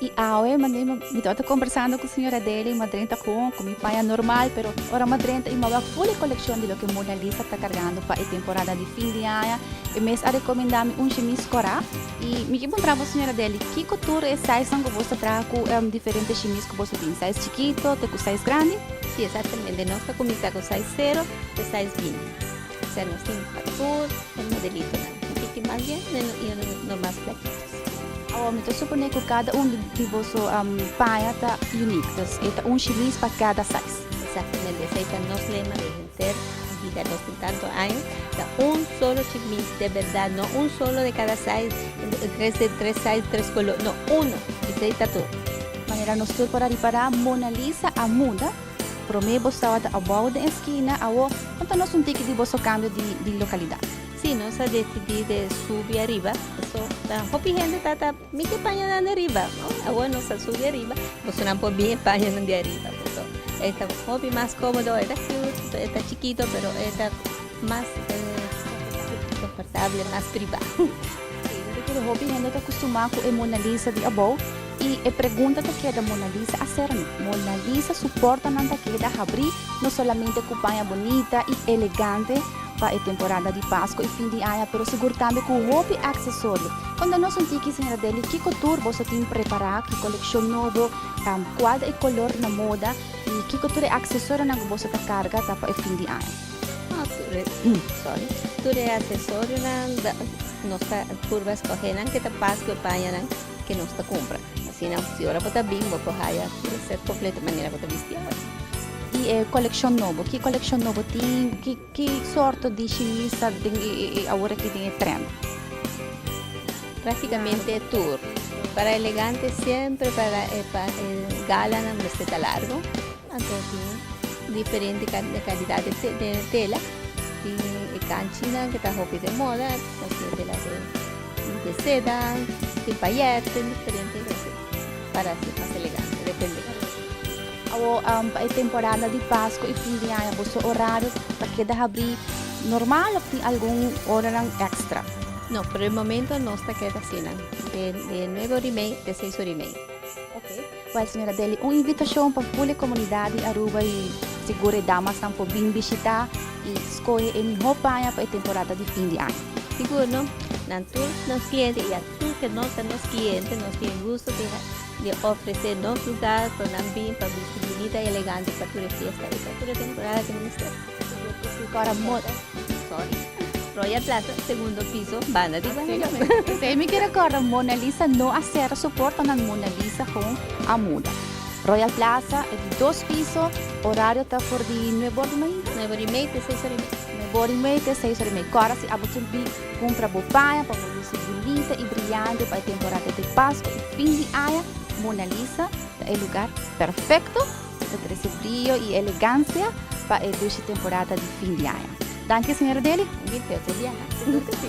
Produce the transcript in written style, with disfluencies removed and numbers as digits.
I awe manera mi tabata kombersando ku señora Deli, mi a drenta kon ku mi paña normal, pero ora mi a drenta i mi a wak ful e kolekshon di loke Mona Lisa ta kargando pa e temporada di fin di aña. E mes a rekomendá mi un shimis kòrá. I mi ke puntra bo señora Deli, kiko tur e saisnan ku bos ta traha ku diferente shimis ku boso tin? Sais chikito te ku sais grandi? Si, exactamente. Nos ta kuminsá ku sais sero te sais 20. Osea nos tin pa tur e modelitonan. Un tiki mas bien i uno mas flakitos. Awor mi ta suponé ku kada un di boso paña ta unique, dus e ta un shimis pa kada size. Exactamente, esei ta nos lema di henter bida nos tin tanto aña, ta un solo shimis de berdad, no un solo de kada size, tres de tres size, tres color, no, uno, esei ta tur. Manera nos tur por a ripará, Mona Lisa a muda. Promé bo tabata abou den e skina, awor konta nos un tiki di boso kambio di lokalidat. Sí, nos a desidí de subi ariba, paso ta hopi hende ta ta mi ke pañanan di ariba, no? Awor nos a subi ariba, bosonan por bin e pañanan di ariba, paso e ta hopi mas kómodo, e ta cute, e ta chikito, pero e ta mas konfortable, mas privá. Sí, mi ta kere hopi hende ta kustumá ku e Mona Lisa di abou. I e pregunta ta keda Mona Lisa a ser no. Mona Lisa su portanan ta keda habrí no solamente ku paña bunita i elegante pa e temporada di Pasku i fin di aña pero sigur tambe ku hopi aksesorio. Konta nos un tiki señora Deli kiko tur boso tin prepará, ki kolekshon nobo, kual ta e kolor na moda i kiko tur e aksesorionan ku boso ta karga ta pa e fin di aña. Sorry. Tur e aksesorionan nos ta purba skohe nan ke ta pas ku e pañanan. Ke nos ta kumpra. Asina si ora bo ta bin bo por haya tur e set kompleto manera bo ta bisti awe. I e kolekshon nobo, ki kolekshon nobo tin? Ki ki sorto di shimis ta den e awor aki den e trend? Praktikamente tur. Para elegante siempre para e pa e galanan mester ta largo. Anto tin diferente kalidat de tela. Tin e kanchinan ke ta hopi den moda, nos tin tela de. De seda, tin payet, tin diferente cos para ser mas elegante, depende. Awo pa e temporada di Pasco y fin di aña boso horario ta keda habri normal of tin algun horanan extra? No, por el momento nos ta keda asina, de nuebe ora y mei te seis ora y mei. Ok, well señora Deli, un invitacion pa full e comunidad di Aruba y sigur e damasnan por bin bishita y scoge e miho paña pa e temporada di fin di aña. Sigur no, nan tur nos cliente y a tur ke no ta nos cliente nos tin gusto di di ofrece nos lugar pa nan bin pa bisti bunita y elegante pa tur e fiesta y pa tur e temporada ke mester. Sigur ku si kora mo. Sorry. Royal Plaza, segundo piso, banda di Guanelo. Esei mi kere kòrda Mona Lisa no a sera su portanan Mona Lisa gewoon a muda. Royal Plaza e di dos piso, orario ta for di nuebe or di mainta? Nuebe or i mei te seis or i mei. Nuebe or i mei te seis or i mei. Kòrda si abo ke bin kumpra bo paña pa bo lusi bunita i briante pa e temporada di Pasku i fin di aña, Mona Lisa ta e lugar perfekto ku ta trese brio i elegansia pa e dushi temporada di fin di aña. Danki señora Deli. Danki te otro biaha. Sigur ku si.